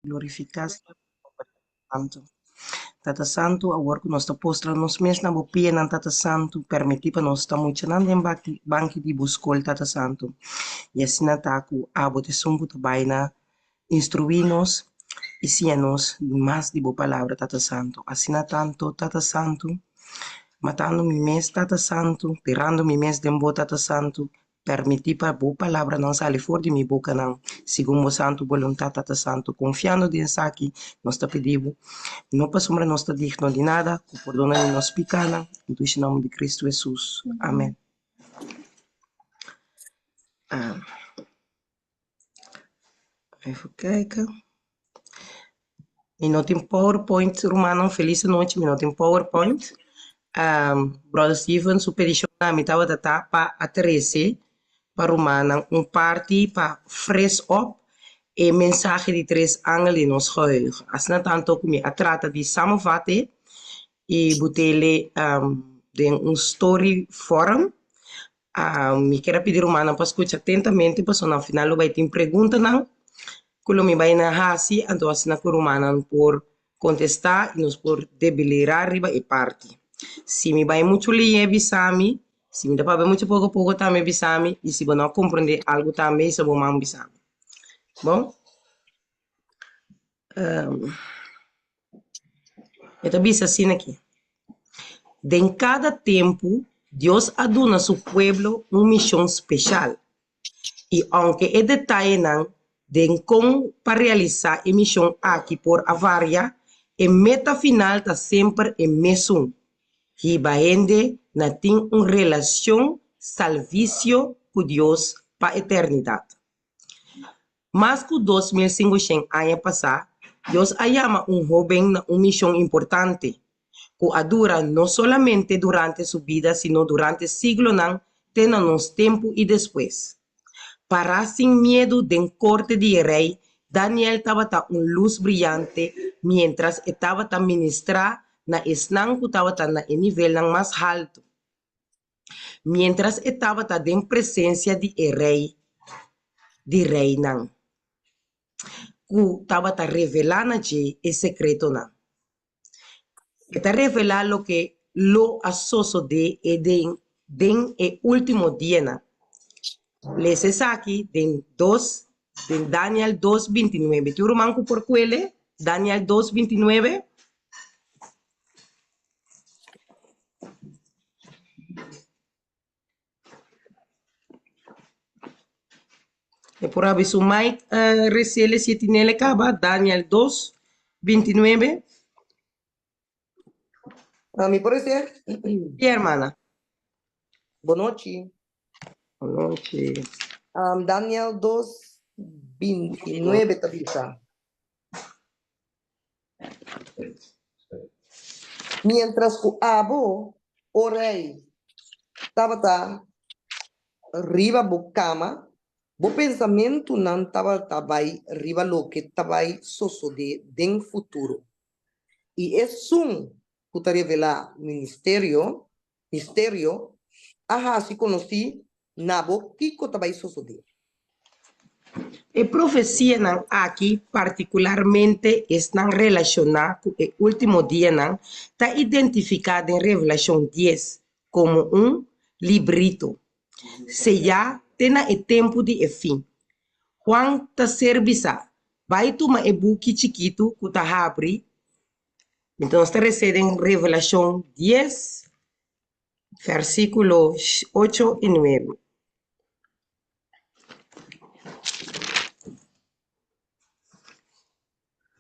Glorifiká sea bo nomber, Tata Santu. Tata Santu, awor ku nos ta postra nos mes na bo pianan, Tata Santu, permití pa nos ta muchanan den banki di bo skol, Tata Santu. I asina ta ku abo ta esun ku ta bai na instruí nos i siña nos mas di bo palabra, Tata Santu. Asina tantu, Tata Santu, matando mi mes, Tata Santu, derando mi mes den bo, Tata Santu, Permití pa Bo palabranan sali for di mi bokanan, segun Bo santu boluntat, Tata Santu. Konfiando den esaki, nos ta pidi Bo, no pasobra nos ta digno di nada, ku pordona di nos pikanan, den dushi nòmber di Kristu Hesus. Amen. Even kijken. Mi no tin PowerPoint, rumannan. Felis anochi, mi no tin PowerPoint. Brother Steven su pedishon na mi tabata ta pa a trese pa rumannan un parti pa fres op e mensahe di tres angel di nos geheugen. Asina tanto ku mi a trata di samenvat e i butele den un story vorm. Mi kier a pidi rumannan pa skucha atentamente pasobra na final lo bai tin preguntanan ku lo mi bai na hasi anto asina ku rumannan por kontestá i nos por debilerá riba e parti. Si mi bai muchu lihé bisa mi, si mi ta papia muchu poko poko tambe bisa mi i si bo no a komprendé algu tambe hisa bo man bisa mi. Bon? E ta bisa asina aki, Den kada tempu Dios a duna su pueblo un mishon speshal, i ounke e detayenan den kon pa realisá e mishon aki por a varia, e meta final ta semper e mesun, hiba hende na tin un relashon salvisio ku Dios pa eternidat. Mas ku 2500 aña pasá, Dios a yama un hóben na un mishon importante, ku a dura no solamente durante su bida sino durante siglonan te na nos tempu i despues. Pará sin miedu den korte di e rei, Daniel tabata un lus briyante miéntras e tabata ministrá na esnan ku tabata na e nivelnan mas haltu. Miéntras e tabata den presensia di e Rei di reinan, ku tabata revelá na dje e sekretonan. E ta revelá loke lo a sosodé e den den e último dianan. Lesa esaki den dos den Daniel dos bintinuebe. Tin un ruman ku por kuele Daniel dos bintinuebe? E por abi su mic uh, reciele si tinele caba Daniel 2, 29. A mi por decir? Sí, hermana. Bonochi. Bonochi. Daniel 2, 29 ta bisa. Miéntras ku abo, o rei, tabata riba bo kama, bo pensamentunan tabata bai riba loke ta bai sosodé den futuro. I esun ku ta revelá ministerio, misterio, a hasi konosí na bo kiko ta bai sosodé. E profesianan aki, partikularmente esnan relashoná ku e último dianan, ta identifiká den Revelashon dies komo un librito seyá te na e tempu di e fin. Juan ta ser bisá, Bai tuma e buki chikitu ku ta habri Nos ta resé den Revelashon dies, vèrsikulo ocho i nuebe.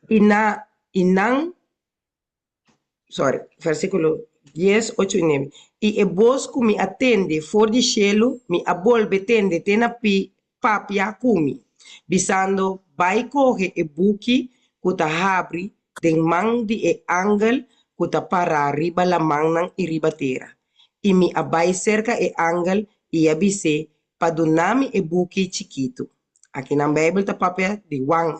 I na i nan sorry, vèrsikulo dies, ocho i nuebe, I e bos ku mi a tende for di shelu, mi a bolbe tende te na pi papia ku mi, bisando, Bai kohe e buki ku ta habri den man di e angel ku ta pará riba lamannan i riba tera. I mi a bai serka e angel i a bis'é pa duna mi e buki chikitu. Akinan Beibel ta papia di Juan.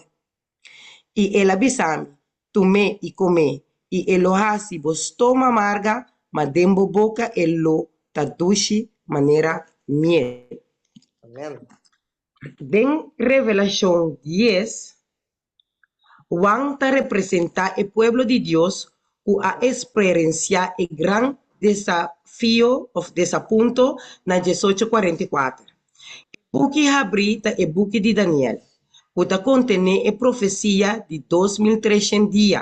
I el a bisa mi, Tum'é i kom'é, i e lo hasi bo stoma marga, ma den bo boka e lo ta dushi manera miel. Amen. Den Revelashon dies. Juan ta representá e pueblo di Dios ku a eksperensiá e gran desafio òf desapunto na 1844. E buki habrí ta e buki di Daniel, ku ta kontené e profesia di 2300 dia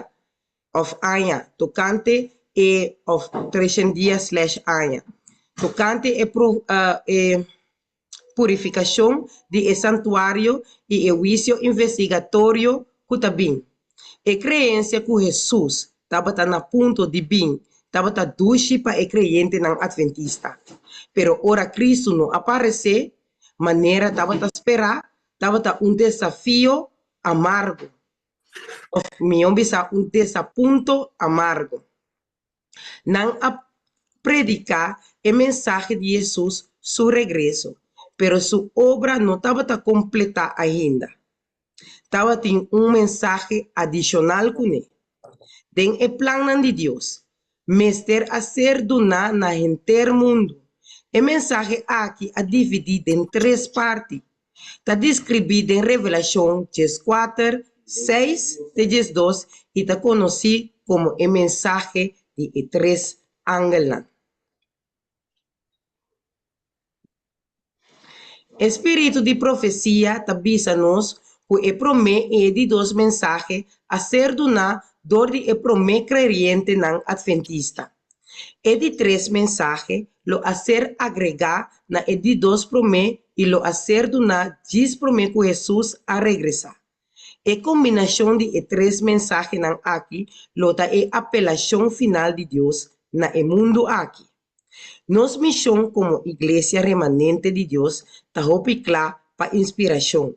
òf aña tokante e òf treshen dia slash aña tokante e e purifikashon di e santuario i e huisio investigatorio ku ta bin. E kreensia ku Hesus tabata na punto di bin tabata dushi pa e kreyentenan atventista. Pero ora Kristu no a paresé manera tabata sperá, tabata un desafio amargo, òf mihó bisa un desapunto amargo. Nan a prediká e mensahe di Hesus su regreso, pero su obra no tabata kompletá ainda. Tabatin un mensahe adishonal kuné. Den e plannan di Dios, mester a ser duná na henter mundu. E mensahe aki a dividí den tres parti. Ta deskribí den Revelashon 14, 6 te 12 i ta konosí komo e mensahe di e tres angelnan. E spiritu di profesia ta bisa nos ku e promé i e di dos mensahe a ser duná dor di e promé krerientenan atventista. E di tres mensahe lo a ser agregá na e di dos promé i lo a ser duná djis promé ku Hesus a regresá. E kombinashon di e tres mensahenan aki lo ta e apelashon final di Dios na e mundu aki. Nos mishon komo Iglesia Remanente di Dios ta hopi kla pa inspirashon.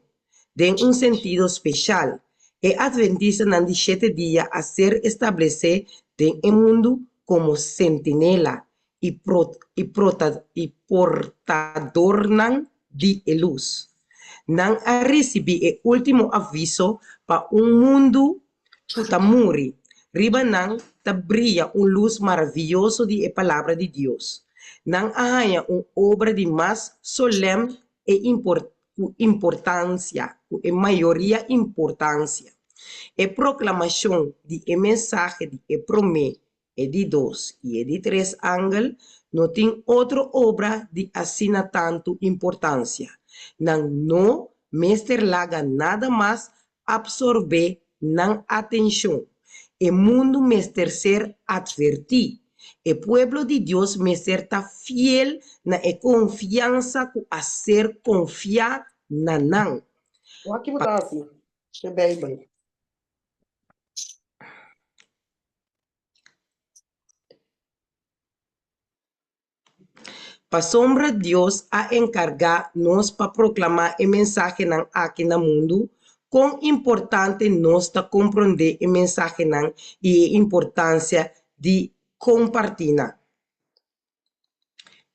Den un sentido speshal, e Atventistanan di Shete Dia a ser establesé den e mundu komo sentinela i i portadornan di e lus. Nan a risibí e último aviso pa un mundu ku ta muri, riba nan ta bria un lus maravioso di e Palabra di Dios. Nan a haña un obra di mas solèm e ku importansia, ku e mayoria importansia. E proklamashon di e mensahe di e promé e di dos i e di tres angel no tin otro obra di asina tantu importansia. Nan no mester laga nada mas apsorbé nan atenshon. E mundu mester ser atvertí. E pueblo di Dios mester ta fiel na e konfiansa ku a ser konfiá na nan. Wak ki bo ta hasi ku e Beibel? Pasobra Dios a enkargá nos pa proklamá e mensahenan aki na mundu, kon importante nos ta komprondé e mensahenan i e importansia di kompartí nan.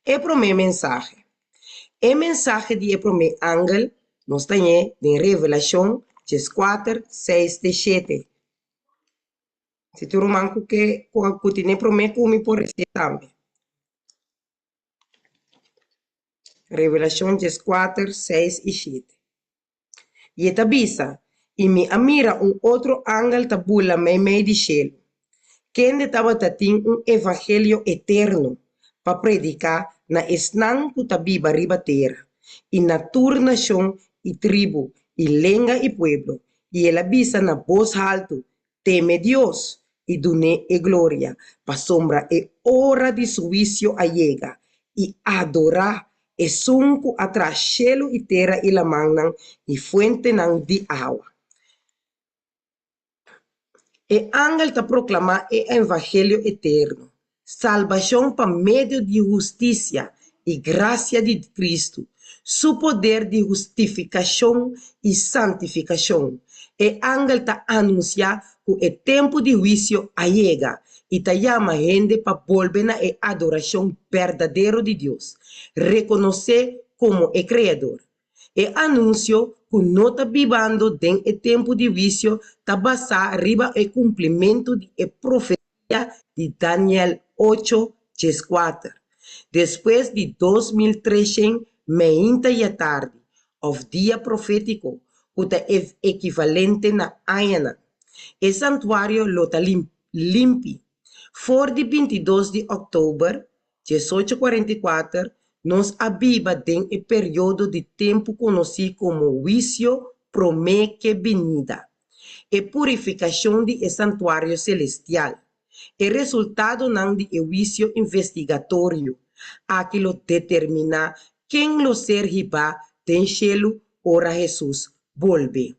E promé mensahe. E mensahe di e promé angel nos ta hañ'é den Revelashon 14, 6 te 7. Si tin ruman ku ke ku tene promé ku mi por risibi tambe. Revelashon 14, 6 i 7. I e ta bisa, I mi a mira un otro angel ta bula meimei di shelu, kende tabata tin un evangelio eterno pa prediká na esnan ku ta biba riba tera, i na tur nashon i tribu i lenga i pueblo, i el a bisa na bos haltu, Teme Dios i dun'é e gloria, pasobra e ora di su huisio a yega, i adorá Esun ku a traha shelu i tera i lamannan i fuentenan di awa. E angel ta proklamá e evangelio eterno, salbashon pa medio di hustisia i grasia di Kristu, Su poder di hustifikashon i santifikashon. E angel ta anunsiá ku e tempu di huisio a yega i ta yama hende pa bolbe na e adorashon berdadero di Dios, rekonosé komo e Kreador. E anunsio ku no ta bibando den e tempu di huisio ta basá riba e kumplimentu di e profesia di Daniel ocho, 14. Despues di 2300 meinta i atardi, òf dia profétiko, ku ta ekivalente na añanan. E santuario lo ta limpi. For di 22 di òktober 1844, nos a biba den e periodo di tempu konosí komo Huisio Promé ke Binida, e purifikashon di e santuario selestial. E resultadonan di e huisio investigatorio aki lo determiná ken lo ser hibá den shelu ora Hesus bolbe.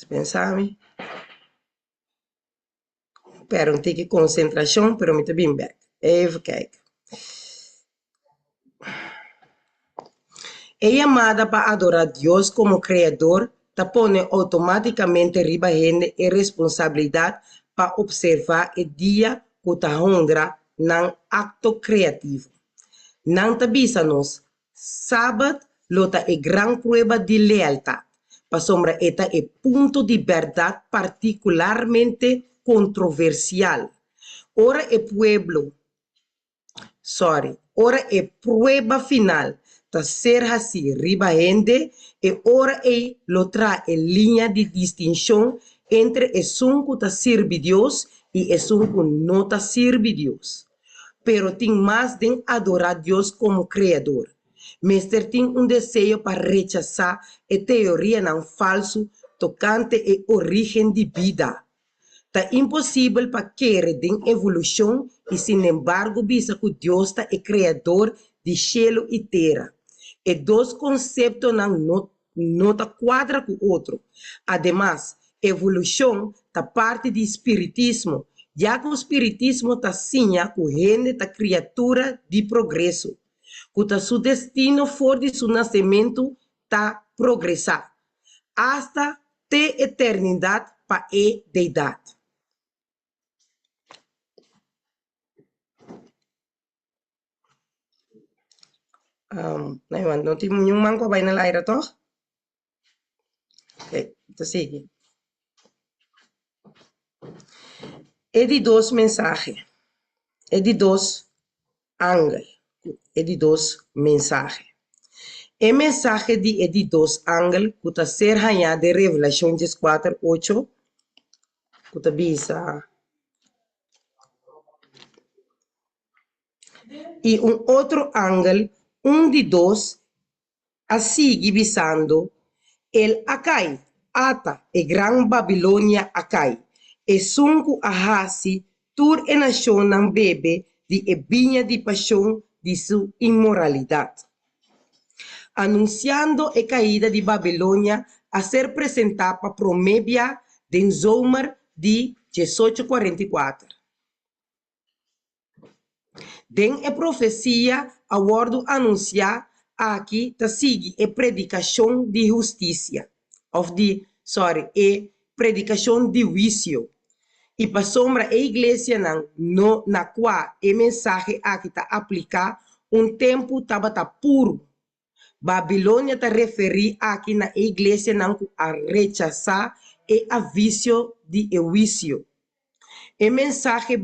Pensa mi. Pera un tiki konsentrashon, pero mi ta bin bek. Even kijken. E yamada pa adorá Dios komo Kreador ta pone outomátikamente riba hende e responsabilidat pa opservá e dia ku ta honra nan akto kreativo. Nan ta bisa nos, Sabat lo ta e gran prueba di lealtat, pasobra e ta e punto di bèrdat partikularmente kontroversial. Ora e pueblo, sorry, ora e prueba final ta ser hasí riba hende, e ora ei lo traha e liña di distinshon entre esun ku ta sirbi Dios i esun ku no ta sirbi Dios. Pero tin mas den adorá Dios komo Kreador. Mester tin un deseo pa rechasá e teorianan falsu tokante e orígen di bida. Ta imposibel pa kere den evolushon i sinembargo bisa ku Dios ta e Kreador di shelu i tera. E dos konseptonan no no ta kuadra ku otro. Ademas, evolushon ta parti di spiritismo, ya ku spiritismo ta siña ku hende ta kriatura di progreso, ku ta su destino for di su nasementu ta progresá, asta te eternidat pa e deidat. Nee, want no tin niun man ku a bai na laira tòg? Oké, ta sigui. E di dos mensahe, e di dos angel, e di dos mensahe. E mensahe di e di dos angel ku ta ser hañá den Revelashon dieskuater ocho, ku ta bisa. I un otro angel, un di dos, a sigui bisando, El a kai, ata, e gran Babilonia a kai, esun ku a hasi tur e nashonnan bebe di e biña di pashon di su inmoralidat. Anunsiando e kaida di Babilonia a ser presentá pa promé bia den zomer di 1844. Den e profesia a wòrdu anunsiá aki ta sigui e predikashon di hustisia, òf di, sòri, e predikashon di huisio. I pasobra e iglesianan no na kua e mensahe aki ta apliká un tempu tabata puru, Babilonia ta referí aki na e iglesianan ku a rechasá e avisio di e huisio. E mensahe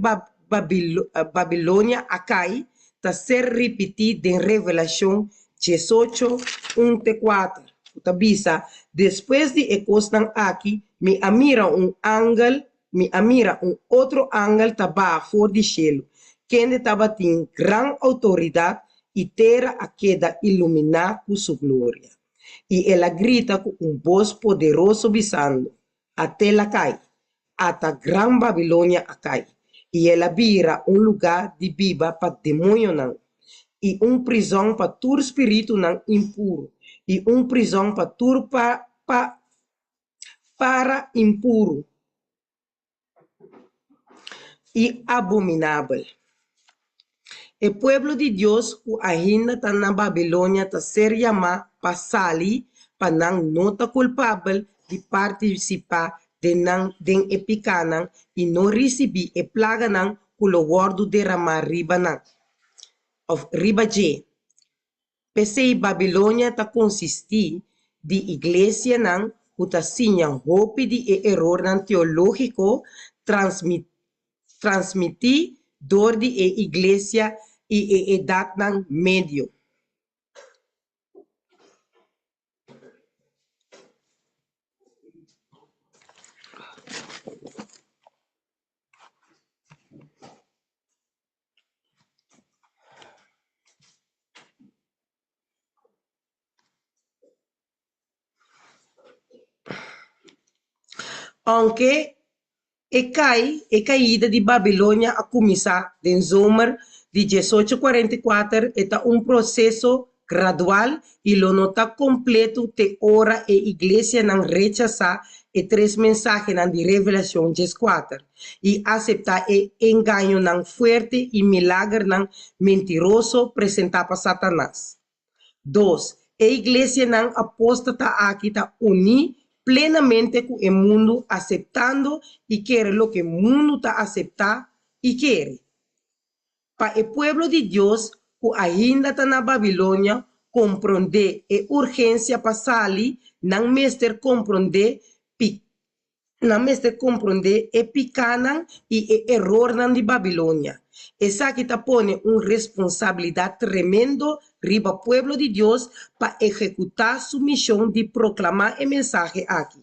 Babilonia a kai ta ser ripití den Revelashon 18, un te kuater, ku ta bisa, Despues di e kosnan aki mi a mira un angel Mi a mira un otro angel ta baha for di shelu, kende tabatin gran outoridat, i tera a keda iluminá ku su gloria. I el a grita ku un bos poderoso bisando, Atel a kai! Ata gran Babilonia a kai! I el a bira un lugá di biba pa demoñonan, i un prizòn pa tur spiritunan impuru, i un prizòn pa tur para impuru i abominabel. E pueblo di Dios ku ainda ta na Babilonia ta ser yamá pa sali pa nan no ta kulpabel di partisipá den nan den e pikánan i no risibí e plaganan ku lo wòrdu deramá riba nan òf riba dje. P'esei Babilonia ta konsistí di iglesianan ku ta siña hopi di e erornan teológiko transmití dor di e Iglesia i e Edatnan Medio. Aunke e kai, e kaida di Babilonia a kuminsá den zomer di diesocho kuarenta i kuater, e ta un proseso gradual i lo no ta kompletu te ora e iglesianan rechasá e tres mensahenan di Revelashon dieskuater i aseptá e engañonan fuerte i milagernan mentiroso presentá pa Satanas. Dos, e iglesianan apóstata aki ta uní plenamente ku e mundu aseptando i kere loke mundu ta aseptá i kere. Pa e pueblo di Dios ku ainda ta na Babilonia komprondé e urgensia pa sali, nan mester komprondé Nan mester komprondé e pikánan i e erornan di Babilonia. Esaki ta pone un responsabilidat tremendo riba pueblo di Dios pa ehekutá su mishon di proklamá e mensahe aki.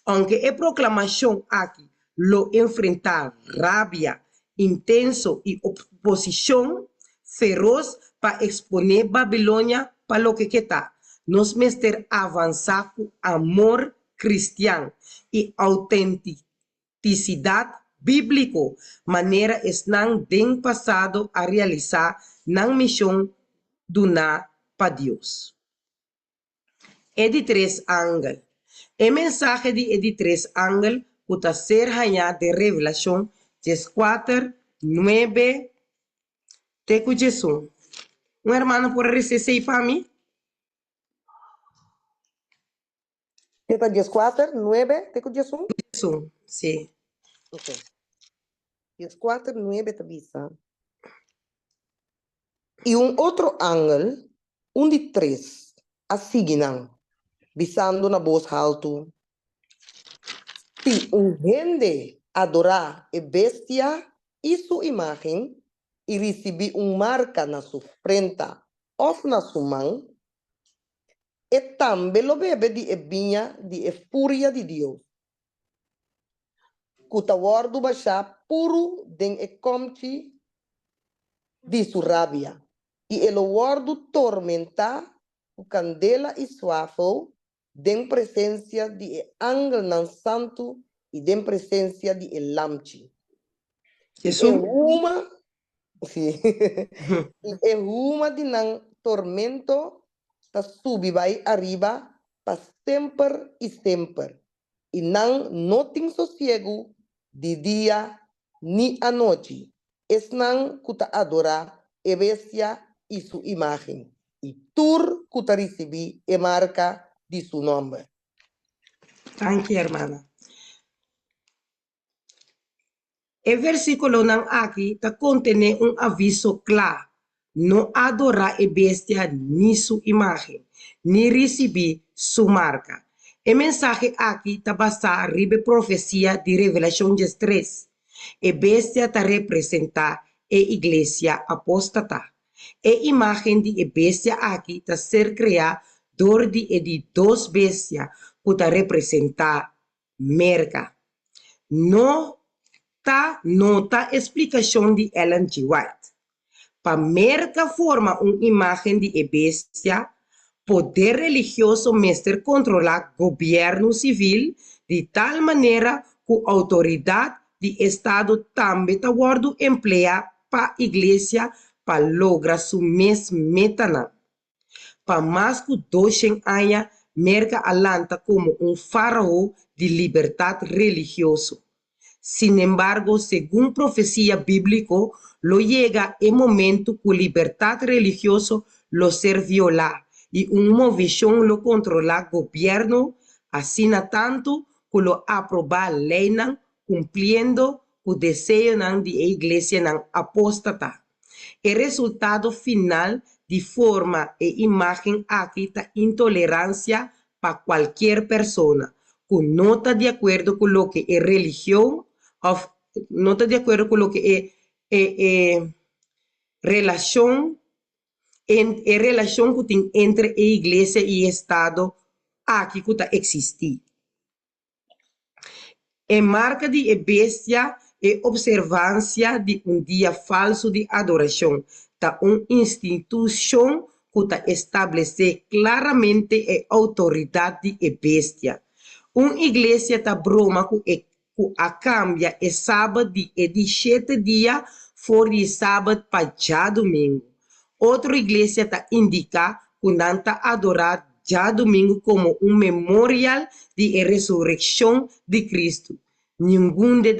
Ounke e proklamashon aki lo enfrentá rabia intenso i oposishon feros pa eksponé Babilonia pa loke ke ta, nos mester avansá ku amor kristian i outentisidat bíbliko manera esnan den pasado a realisá nan mishon duná pa Dios. E di tres angel. E mensahe di e di tres angel ku ta ser hañá den Revelashon dieskuater, nuebe te ku diesun. Un hermano por a resa esei pa mi? Te ta dieskuater, nuebe, te ku diesun? Diesun, si. Ok. Dieskuater, nuebe ta bisa, I un otro angel, un di tres, a sigui nan, bisando na bos haltu, Si un hende adorá e bestia i su imágen i risibí un marka na su frenta òf na su man, E tambe lo bebe di e biña di e furia di Dios, ku ta wòrdu bashá puru den e kòmchi di su rabia, i e lo wòrdu tormentá ku kandela i swafel den presensia di e angelnan santu i den presensia di e Lamchi. I e huma Sí. I e huma di nan tormento ta subi bai ariba pa semper i semper, i nan no tin sosiegu di dia ni anochi, esnan ku ta adorá e bestia i su imágen, i tur ku ta risibí e marka di su nòmber. Danki, hermana. E versíkulonan aki ta kontené un aviso kla, No adorá e bestia ni su imágen, ni risibí su marka. E mensahe aki ta basá riba e profesia di Revelashon diestres. E bestia ta representá e iglesia apóstata. E imágen di e bestia aki ta ser kreá dor di e di dos bestia ku ta representá Merka. No ta nota e splikashon di Ellen G. White. Pa Merka forma un imágen di e bestia, poder religioso mester kontrolá gobièrnu sivil di tal manera ku outoridat di estado tambe ta wòrdu empleá pa iglesia pa logra su mes metanan. Pa mas ku doshen aña Merka a lanta komo un fárao di libertat religioso. Sinembargo, segun profesia bíbliko, lo yega e momentu ku libertat religioso lo ser violá i un movishon lo kontrolá gobièrnu asina tantu ku lo aprobá leinan kumpliendo ku deseonan di e iglesianan apóstata. E resultado final di forma e imágen aki ta intoleransia pa kualkier persona ku no ta di akuerdo ku loke e religion òf no ta di akuerdo ku loke e E e relashon en e relashon ku tin entre e iglesia i e estado aki ku ta eksistí. E marka di e bestia, e opservansia di un dia falsu di adorashon, ta un institushon ku ta establesé klaramente e outoridat di e bestia. Un iglesia ta broma ku e ku a kambia e sabat di e di shete dia for di sabat pa djadumingu. Otro iglesia ta indiká ku nan ta adorá djadumingu komo un memorial di e resurekshon di Kristu. Ningun di e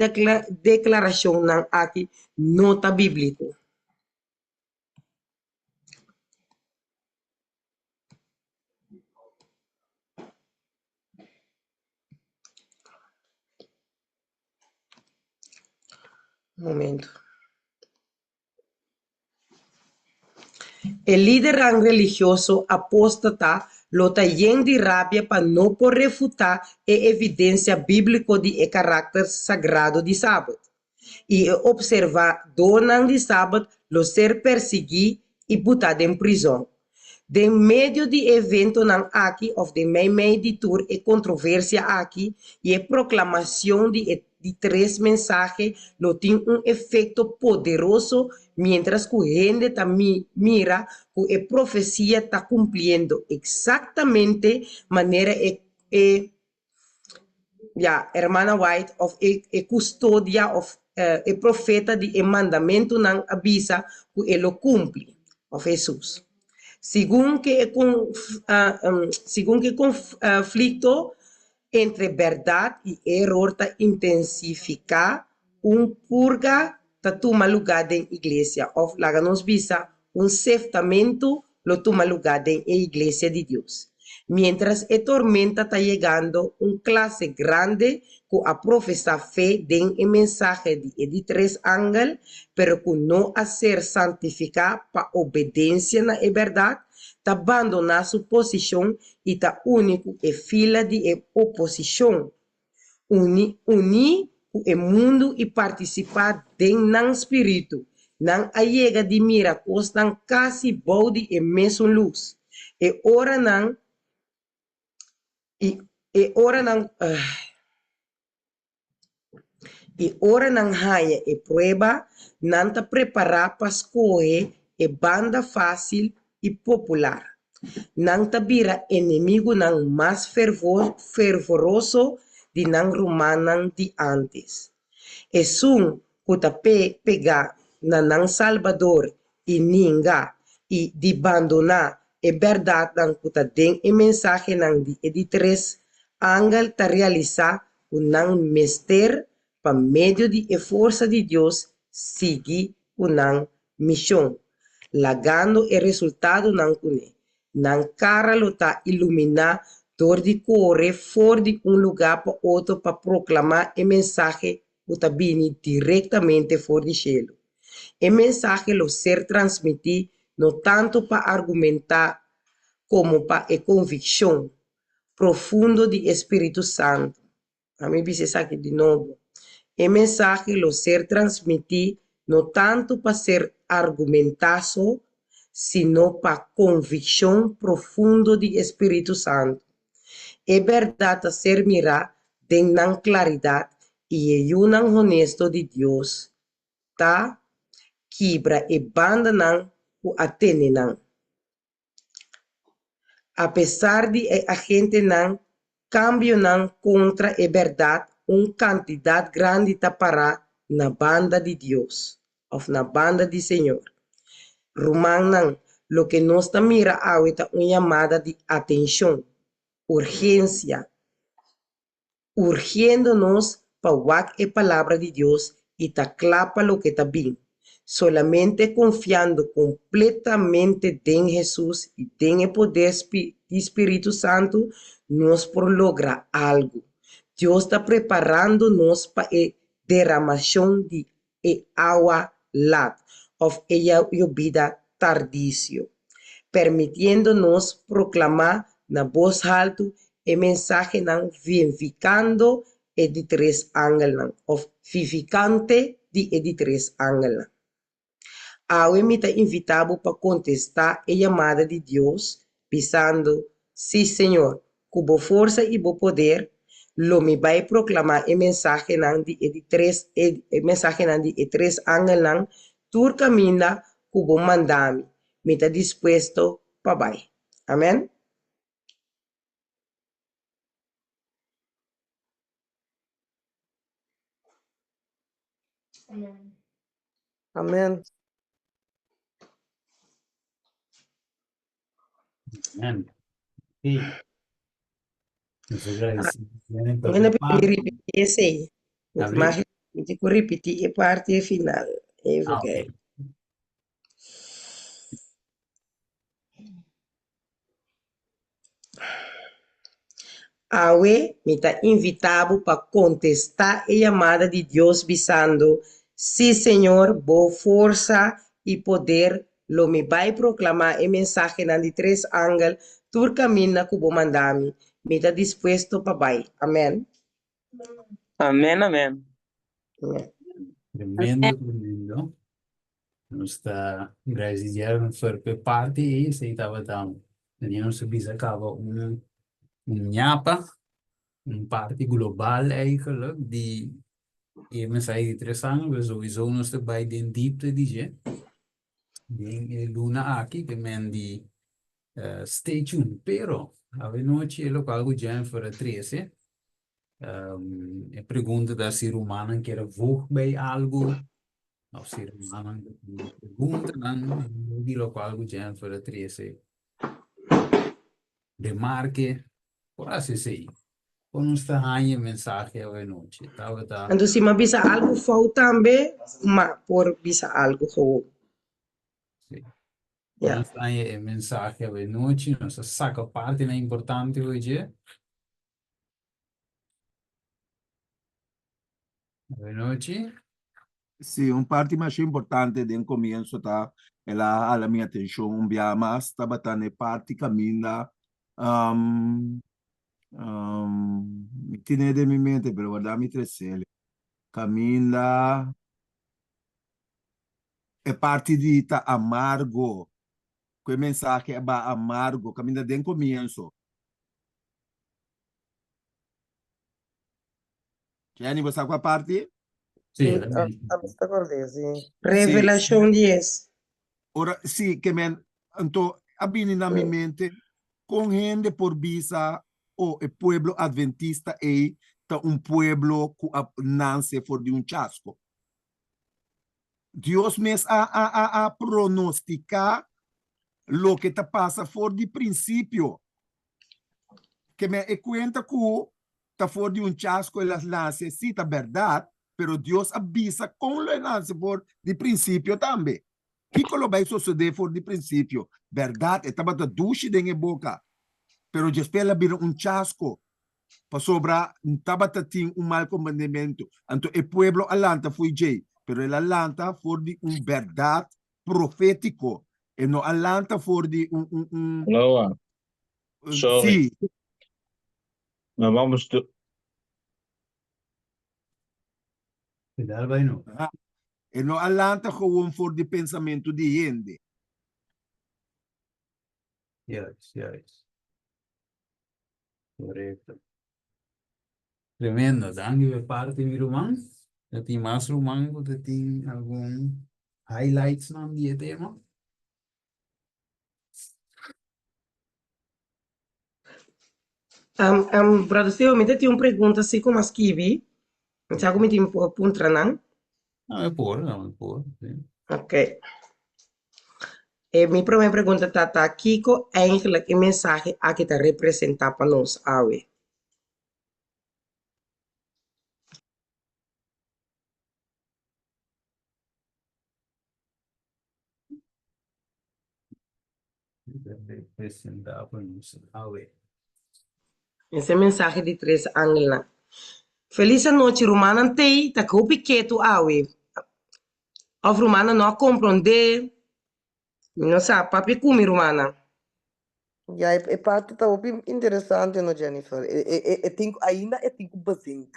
deklarashonnan aki no ta bíbliko. Momento. E lidernan religioso apóstata lo ta yen di rabia pa no por refutá e evidensia bíbliko di e karakter sagrado di Sabat. I e opservadónan di Sabat lo ser persiguí i butá den prizòn. Den medio di e eventonan aki òf den meimei di tur e kontroversia aki i e proklamashon di e di tres mensahe lo tin un efekto poderoso miéntras ku hende ta mira ku e profesia ta kumpliendo eksaktamente manera e e ya hermana White òf e e kustodia òf e profeta di e mandamentunan a bisa ku e lo kumpli òf Hesus. Segun ke e segun ke konflikto entre bèrdat i eror ta intensifiká, un purga ta tuma lugá den iglesia òf laga nos bisa un seftamentu lo tuma lugá den e iglesia di Dios. Miéntras e tormenta ta yegando, un klase grande ku a profesá fe den e mensahe di e di tres angel, pero ku no a ser santifiká pa obedensia na e bèrdat, ta bandoná su posishon i ta uni ku e fila di e oposishon. Uni, uní ku e mundu i partisipá den nan spiritu, nan a yega di mira kosnan kasi bou di e mesun lus. E oranan i e oranan I ora nan haña e prueba, nan ta prepará pa skohe e banda fásil i popular. Nan ta bira enemigunan mas fervoroso di nan rumannan di ántes. Esun ku ta pegá na nan Salbador i ninga i di bandoná e bèrdatnan ku ta den e mensahenan di e di tres angel ta realisá ku nan mester, pa medio di e forsa di Dios, sigui ku nan mishon, lagando e resultadonan kuné. Nan kara lo ta iluminá dor di kore for di un lugá pa otro pa proklamá e mensahe ku ta bini direktamente for di shelu. E mensahe lo ser transmití no tantu pa argumentá komo pa e konvikshon profundo di e Spiritu Santu. Ami bisa esaki di nobo. E mensahe lo ser transmití no tantu pa ser argumentá so, sino pa konvikshon profundo di e Spiritu Santu. E bèrdat ta ser mirá den nan klaridat i e yunan honesto di Dios ta kibra e bandanan ku a tene nan. Apesar di e agentenan kambionan kontra e bèrdat, un kantidat grandi ta pará na banda di Dios òf na banda di Señor. Rumannan, loke nos ta mira awe ta un yamada di atenshon, urgensia, urgiendo nos pa wak e Palabra di Dios i ta kla pa loke ta bin. Solamente konfiando kompletamente den Hesus i den e poder di Spiritu Santu nos por logra algu. Dios ta preparando nos pa e deramashon di e awa lat òf e yobida tardisio, permitiendo nos proklamá na bos haltu e mensahenan vivifikando e di tres angelnan òf vivifikante di e di tres angelnan. Awe mi ta invitá bo pa kontestá e yamada di Dios bisando, Sí, Señor, ku bo forsa i bo poder lo mi bai proklamá e mensahenan di e di tres e mensahenan di e tres angelnan tur kaminda ku bo manda mi. Mi ta dispuesto pa bai. Amèn. Amen. Amen. Sí. Nos agradecemos Mi no pidi ripití esei. Mi A ver. mag mi tin ku ripití e parti final. Even Ah, ok. kijken. Awe mi ta invitá bo pa kontestá e yamada di Dios bisando, Sí, Señor, bo forsa i poder lo mi bai proklamá e mensahenan di tres angel tur kaminda ku bo manda mi. Mi ta dispuesto pa bai. Amèn. Amèn, amèn. Amèn. Tremendo, tremendo. Nos ta gradisí Jervin for p'e parti ei, esei tabata manera nos a bisa kaba un un ñapa, un parti global eigenlijk di e mensahe di tres aña, pero souiso nos ta bai den diepte di dje den e luna aki, ke men di stay tuned. Pero awenochi e lokual ku Jennifer a trese, e pregunta ta si rumannan kier a voeg bij algu Of si rumannan ta tin preguntanan di lokual ku Jennifer a trese remarke, por hasi esei. Kon nos ta haña e mensahe awenochi? Tabata. Anto si mi a bisa algu fout tambe, ma por bisa algu gewoon. Sí. Ya. Nos ta haña e mensahe awenochi, nos a saka partinan importante hoy dje. Buenochi. Sí, un parti masha importante den comienzo ta el a hala mi atencion un bia mas tabata na e parti caminda mi tine den mi mente pero warda mi tresele caminda e parti di ta amargo cu e mensahe a ba amargo caminda den comienzo. Jenny, bo sa kua parti? Sí, Sí, a, a mi ta kord'é, sí. Revelashon dies. Ora, sí, ke men, anto a bini na mi mente kon hende por bisa, oh, e pueblo adventista ei ta un pueblo ku a nanse for di un chasko. Dios mes a a a a pronostiká loke ta pasa for di prinsipio. Ke men e kuenta ku ta for di un chasko el a nase, sí, ta bèrdat, pero Dios a bisa kon lo e nase for di prinsipio tambe. Kiko lo bai sosodé for di prinsipio? Bèrdat, e tabata dushi den e boka, pero despues el a bira un chasko, pasobra tabata tin un mal komprendementu. Anto e pueblo a lanta fo'i djei, pero el a lanta for di un bèrdat profétiko. E no a lanta for di un, un, un, Noah, sorry. Sí. Maar vamos do. Cuidado bai no. Aha. E no a lanta gewoon for di pensamentu di hende. Juist, juist. Correcto. Tremendo, danki pa e parti mi ruman. Ta tin mas ruman ku ta tin algun highlights nan di e tema? Um, um, brother Steven, mi ta tin un pregunta así como a skibi. Mi sa ku mi tin por puntra nan. No, e por, no, e por, sí. Ok. E mi promé pregunta ta ta kiko eigenlijk e mensahe aki ta representá pa nos awe? Representá pa nos awe. Ese mensahe di tres angelnan. Felis anochi rumannan tei ta hopi ketu awe. Of rumannan no a komprondé. Mi no sa, papia ku mi rumannan. Ya, e, e parti ta hopi interesante no Jennifer. E, e, e, e tin, ainda e tin ku bezink.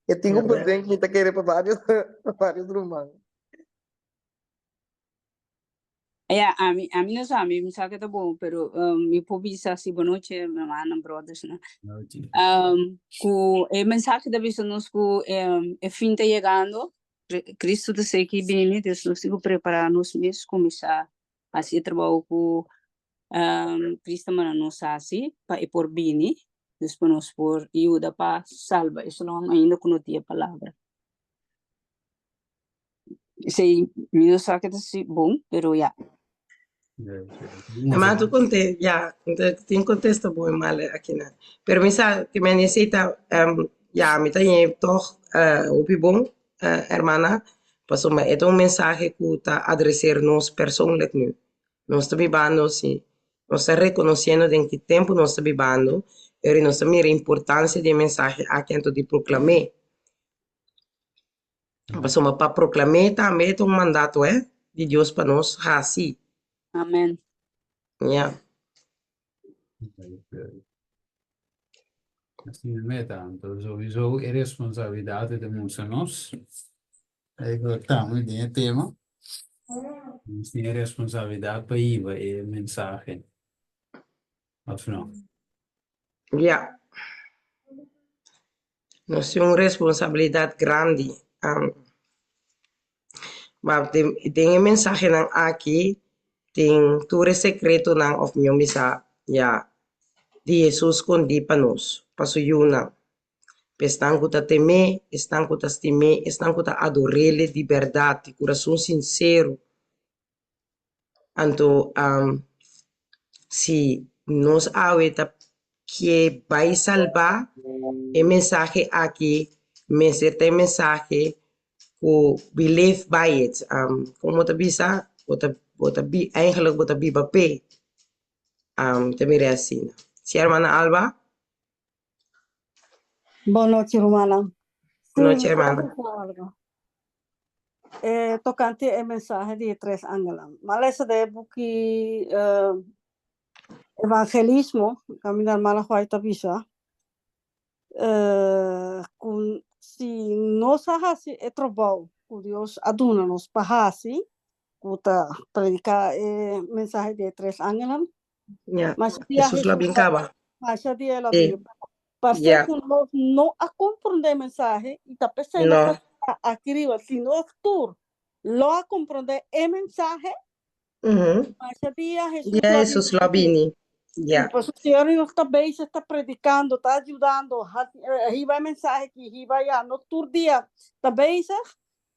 E tin ku bezink, mi ta kere pa varios, pa varios ruman. Ja, ami, ami no sa, mi sa ku ta bon, pero mi por bisa si bon nochi, rumannan, brothers, no? Nochi. Ku e mensahe ta bisa nos ku e fin ta yegando, Cristo ta serka bini, dus nos tin ku prepará nos mes, kuminsá hasi e trabou ku Cristo a manda nos hasi pa e por bini, dus pa nos por yuda pa salba esnan ainda ku no tin e palabra. Esei mi no sa ke ta si bon, pero ya. Ma tu conte, ya, tin contesta bon y mal aki na. Pero mi sa que mi necesita, ya, mi ta ñe toch hopi bon, hermana, pasobra e ta un mensahe cu ta adreser nos persoonlijk nu. Nos ta bibando si, nos ta reconociendo den ki tempo nos ta bibando, pero nos ta mira importancia di e mensahe aki anto di proclam'é. Pasobra pa proklam'é tambe ta un mandato, eh, di Dios pa nos hasi. Amen. Ya. Asina meta, anto sowieso e responsabilidat ta mustra nos. Eigenlijk tambe den e tema. Nos tin e responsabilidat pa hiba e mensahe. Of no? Ya. Nos tin un responsabilidat grandi. Ma den e mensahenan aki tin tur e sekretonan òf mihó bisa ya di Hesus skondí pa nos, pa su yunan. Pa esnan ku ta tem'é, esnan ku ta stim'é, esnan ku ta ador'é di bèrdat, di kurason sinsero. Anto si nos awe ta ke bai salbá, e mensahe aki mester ta e mensahe ku we live by it. Kon bo ta bisa? Bo ta bo ta eigenlijk bo ta biba p'e. Mi ta mira asina. Si hermana Alba? Bon nochi, rumannan. Bon nochi, hermana. Eh, tokante e mensahe di e tres angelnan. M'a lesa den e buki eh, Evangelismo, kaminda hermana White ta bisa, eh, ku si nos a hasi e trabou ku Dios a duna nos pa hasi, ku ta prediká e mensahe di e tres angelnan, Ya, Masha dia Hesus lo a bin Hesus kaba. Masha dia el a Sí. bin. Parce Ya. ku nos no a komprondé e mensahe i ta p'esei nos No. ta sta aki riba. Si nos tur lo a komprondé e mensahe, Mhm. masha dia Hesus Ya lo a Hesus lo a bini. Ya. Sí, pasobra si ora nos ta bezig ta predikando, ta ayudando, hasi, hiba e mensahe aki, hiba allá, nos tur dia ta bezig,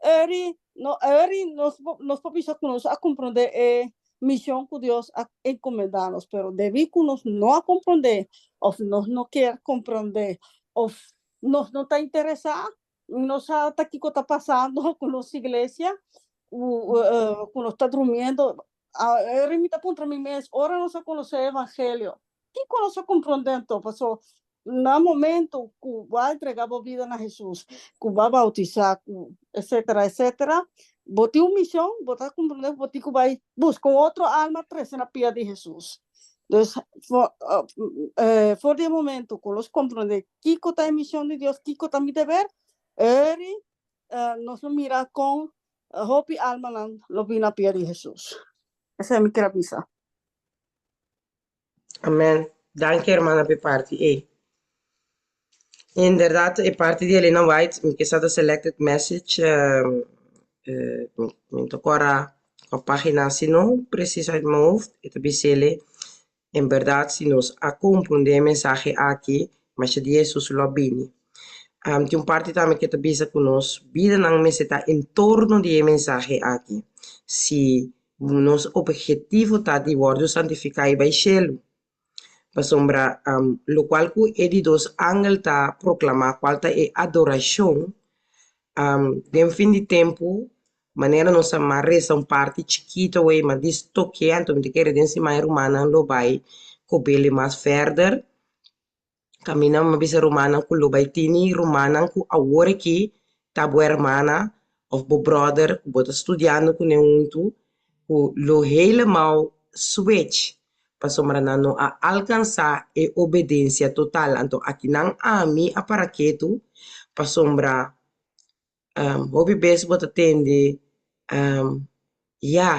Eri, no, eri nos, nos por bisa ku nos a komprondé e mishon ku Dios a encomendá nos, pero debí ku nos no a komprondé, òf nos no kier komprondé, òf nos no ta interesá, no sa ta kiko ta pasando ku nos iglesia, ku, ku nos ta drumiendo. Eri mi ta puntra mi mes, ora nos a konosé e evangelio, Kiko nos a komprondé anto? Paso na momento ku bo a entregá bo bida na Hesus, ku bo a bautisá, ku etcétera, etcétera, bo tin un mishon, bo ta komprondé ku bo tin ku bai buska un otro alma trese na pia di Hesus. Dus for for di e momento ku nos komprondé kiko ta e mishon di Dios, kiko ta mi deber, eri nos lo mira kon hopi almanan lo bini na pia di Hesus. Esei mi kier a bisa. Amen. Danki hermana pa e parti ei. Inderdaad e parti di Elena White mi ke sa ta selected message mi ta kora kua pagina si no precies uit mijn hoofd e ta bisele en berdad si nos a comprende e mensahe aki masha di Jesus lo a bini. Tin un parti tambe ke ta bisa ku nos bidanan mester ta en torno di e mensahe aki. Si Nos obhetivo ta di wòrdu santifiká i bai shelu. Pasobra lokual ku e di dos angel ta proklamá, kual ta e adorashon, den fin di tempu, manera nos a mas resa un parti chikito awey, mas di stoke, anto mi ta kere den siman e rumannan lo bai kob'el mas verder. Kaminda mi a bisa rumannan ku lo bai tini rumannan ku awor aki ta bo hermana òf bo bròder ku bo ta studiando kuné huntu ku lo helemaal switch pasobra nan no a alkansá e obedensia total. Anto akinan ami a para ketu pasobra hopi bes bo ta tende ya.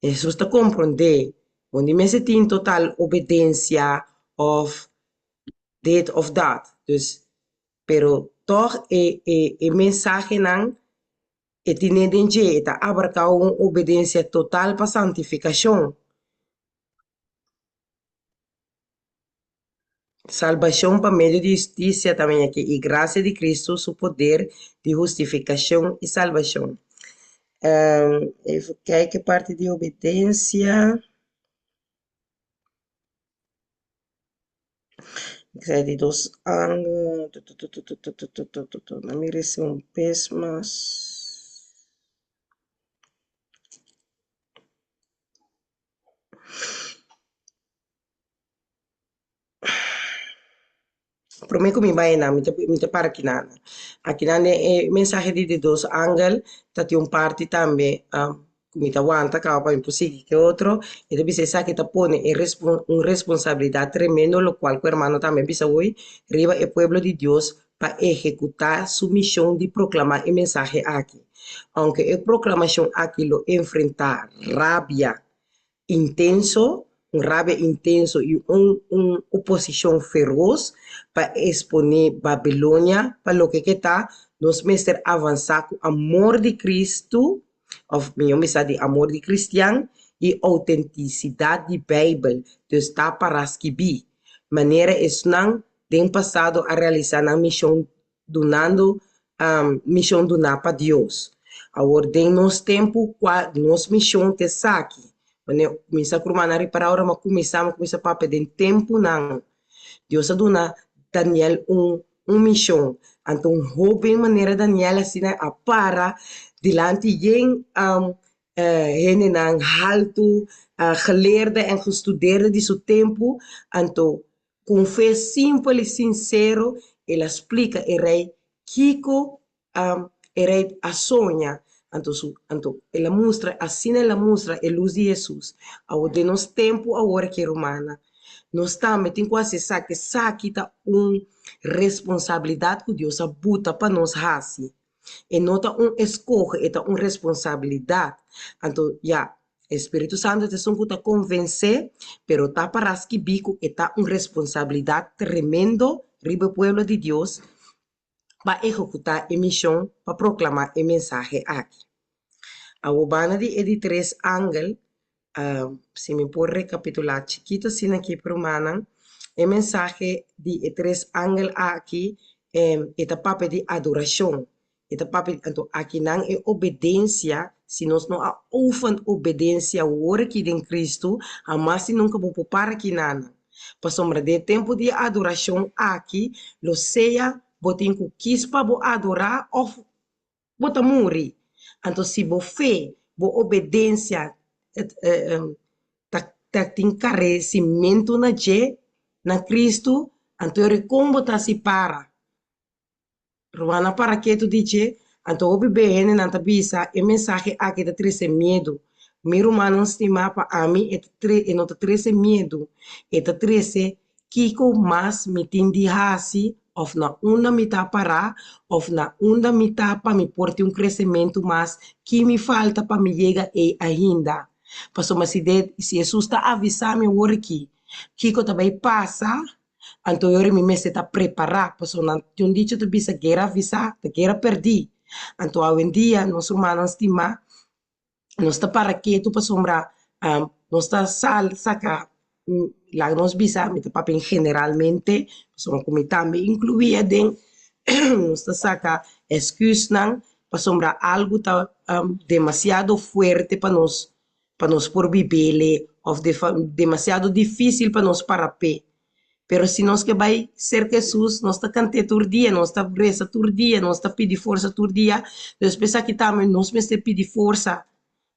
Hesus ta komprondé, bo no mester tin total obedensia òf dit òf dat. Dus, pero tòg e e e mensahenan e tine den dje, e ta abarká un obedensia total pa santifikashon. Salbashon pa medio di hustisia ta bini aki i grasia di Kristu su poder di hustifikashon i salbashon. Even kijken parti di obedensia. Ik zei di dos angel. Laat mi resa un bes mas. Promé ku mi bai einan mi ta mi ta para kinan. Akinan den e mensahe di di dos angel ta tin un parti tambe ku mi ta wanta kaba pa mi por sigui ke otro. E ta bisa esaki ta pone e un responsabilidat tremendo lokual ku hermano tambe a bisa hoy riba e pueblo di Dios pa ehekutá su mishon di proklamá e mensahe aki. Ounke e proklamashon aki lo enfrentá rabia intenso, un rabia intenso i un un oposishon feros pa eksponé Babilonia pa loke ke ta, nos mester avansá ku amor di Kristu, òf mihó bisa di amor di kristian i outentisidat di Beibel, dus ta pará skibí, manera esnan den pasado a realisá nan mishon dunando mishon duná pa Dios. Awor den nos tempu kua nos mishon ta esaki? Wanneer kuminsá ku rumannan ripará ora mi a kuminsá mi a kuminsá papia den tempunan. Dios a duna Daniel un un mishon. Anto un hóben manera Daniel asina a para dilanti yen hendenan haltu, geleerde en gestudeerde di su tempu. Anto Ku un fe simpel i sinsero el a splika e rei kiko e rei a soña. Anto su anto el a mustra asina el a mustra e lus di Hesus. Awor den nos tempu awor aki rumannan nos tambe tin ku hasi esaki. Esaki ta un responsabilidat ku Dios a buta pa nos hasi. E no ta un eskoho, e ta un responsabilidat. Anto ya, e Spiritu Santu ta esun ku ta konvensé, pero ta para skibí ku e ta un responsabilidat tremendo riba e pueblo di Dios pa ehekutá e mishon pa proklamá e mensahe aki. Awor banda di e di tres angel, si mi por rekapitulá chikitu asina aki rumannan, e mensahe di e tres angel aki e ta papia di adorashon, e ta papia anto akinan e obedensia, si nos no a oefen obedensia awor aki den Kristu, hamas i nunka bo por para akinan. Pasobra den e tempu di adorashon aki lo sea bo tin ku kis pa bo adorá òf bo ta muri. Anto si bo fe, bo obedensia ta ta tin karesimentu na dje, na Kristu, anto e rikon bo ta hasi para. Rumannan para ketu di dje, anto hopi be hendenan ta bisa e mensahe aki ta trese miedu. Mi rumannan stimá pa ami e ta tre e no ta trese miedu, e ta trese Kiko mas mi tin di hasi òf na unda mi ta pará òf na unda mi ta pa mi por tin un kresementu mas? Ki mi falta pa mi yega ei ainda? Pasobra si de si Hesus ta avisá mi awor aki kiko ta bai pasa, anto e ora mi mester ta prepará. Pasobra nan tin un dicho ta bisa guera avisá ta guera pèrdí. Anto awendia nos rumannan stimá nos ta para ketu pasobra nos ta sal saka laga nos bisa mi ta papia generalmente pasobra ku mi tambe inkluí aden nos ta saka esküsnan pasobra algu ta demasiado fuerte pa nos pa nos por bibele òf demasiado difísil pa nos para p'e. Pero si nos ke bai serka Hesus, nos ta kant'é tur dia, nos ta resa tur dia, nos ta pidi forsa tur dia. Despues aki tambe nos mester pidi forsa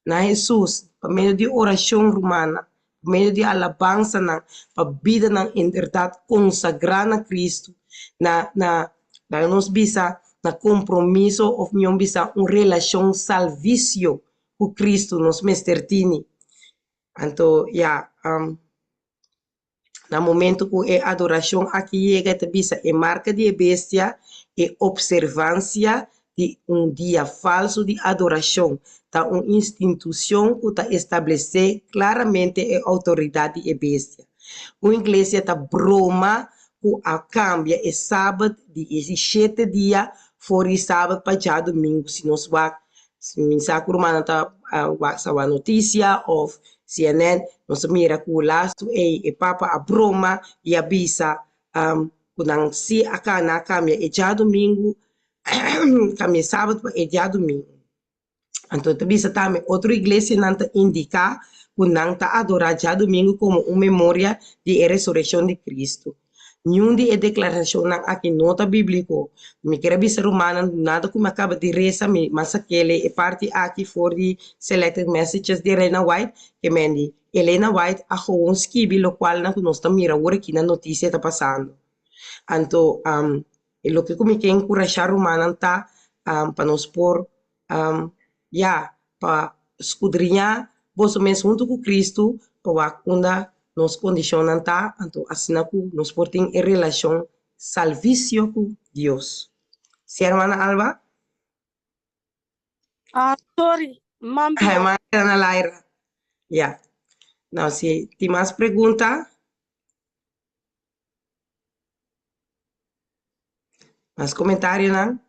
na Hesus pa medio di orashon, rumannan, pa medio di alabansanan, pa bidanan en bèrdat konsagrá na Kristu, na na laga nos bisa na kompromiso òf mihó bisa un relashon salvisio ku Kristu nos mester tini. Anto ya. Na momento ku e adorashon aki yega e ta bisa e marka di e bestia, e opservansia di un dia falsu di adorashon. ta un institucion cu ta establece claramente e autoridad di e bestia. Un iglesia ta broma cu a cambia e Sabat di e di shete dia for di Sabat pa djadumingu. Si nos wak, si mi sa cu rumannan ta wak sa wak noticia of CNN, nos ta mira cu lastu ey e papa a broma y a bisa cu nan si a nan a cambia e djadumingu, cambia e Sabat pa e djadumingu. Anto ta bisa tambe otro iglesianan ta indiká ku nan ta adorá djadumingu komo un memoria di e resurekshon di Kristu. Niun di e deklarashonnan aki no ta bíbliko. Mi kier a bisa rumannan nada ku mi a kaba di resa mi mas a kere e parti aki for di Selected Messages di Elena White ke men di Elena White a gewoon skibi lokualnan ku nos ta mira awor aki na notisia ta pasando. Anto E loke ku mi ke enkurashá rumannan ta pa nos por ya pa skudriñá boso mes huntu ku Kristu pa wak unda nos kondishonnan ta, anto asina ku nos por tin e relashon salvisio ku Dios. Si hermana Alba? Ah, sorry, mambio. Hermana Ana Laira. Ya. Nou, si tin mas pregunta? Mas comentarionan?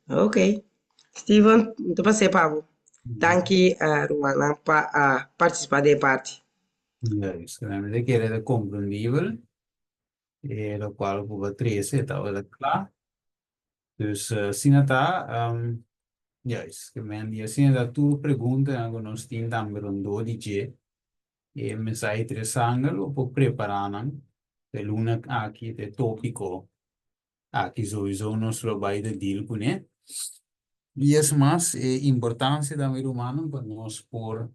Ok. Steven, mi ta pas'é pa bo. Danki, uh, rumannan, pa uh, participá den e parti. Juist, realmente kere ta comprendibel, e locual cu bo a trece tabata cla. Dus asina ta, um, juist, ke men di asina ta tur preguntanan ku nos tin tambe rondó di dje. E mensahe interesante lo por prepará nan pa e luna aki, pa e tópiko aki souiso nos lo bai ta deal kuné. I es mas, e importansia tambe rumannan pa nos por,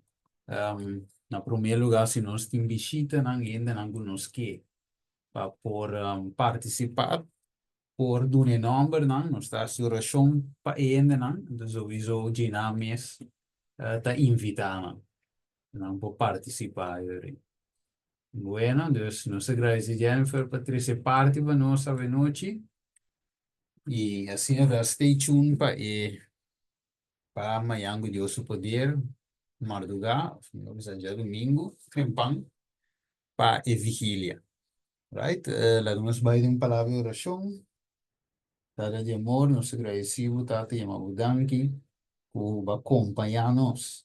um, na promé lugá si nos tin bishitanan, hendenan ku nos ke pa por partisipá, por duna e nòmbernan, nos ta hasi orashon pa e hendenan, enton souiso djina mes ta invitá nan, nan por partisipá ayori. Bueno, dus nos ta gradisí Jennifer pa trese parti pa nos avenochi i asina ta stay tuned pa e pa mañan ku Dios su poder mardugá, òf mihó bisa djadumingu trempan pa e vigilia. Right, laga nos bai den un palabra di orashon. Tata di amor, nos ta gradisí bo, Tata, yama bo danki ku bo a kompañá nos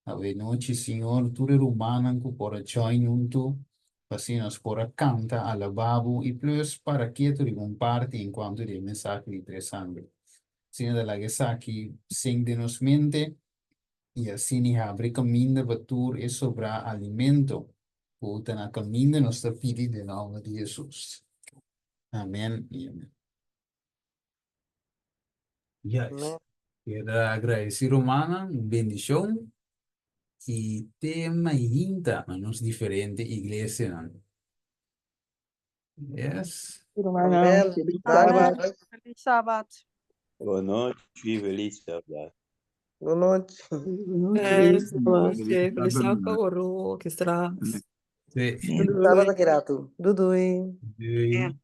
awe nochi, Señor. Tur e rumannan ku por a join huntu, pa asina nos por a kanta, alabá bo i plus para ketu riba un parti en kuantu di e mensahe di Tres Sangre. Asina ta laga esaki sink den nos mente i asina i habri kaminda pa tur e sobrá alimento ku ta na kaminda nos ta pidi den nòmber di Hesus. Amen i amen. Juist. Kier agradeci rumannan, un bendicion y te mainta na nos diferente iglesianan. Yes. Rumannan, feliz sabat. Feliz sabat. Bo nochi, feliz sabat. Bo nochi. Feliz sabat. Feliz Sabat aki ratu. Doei doei. Doei.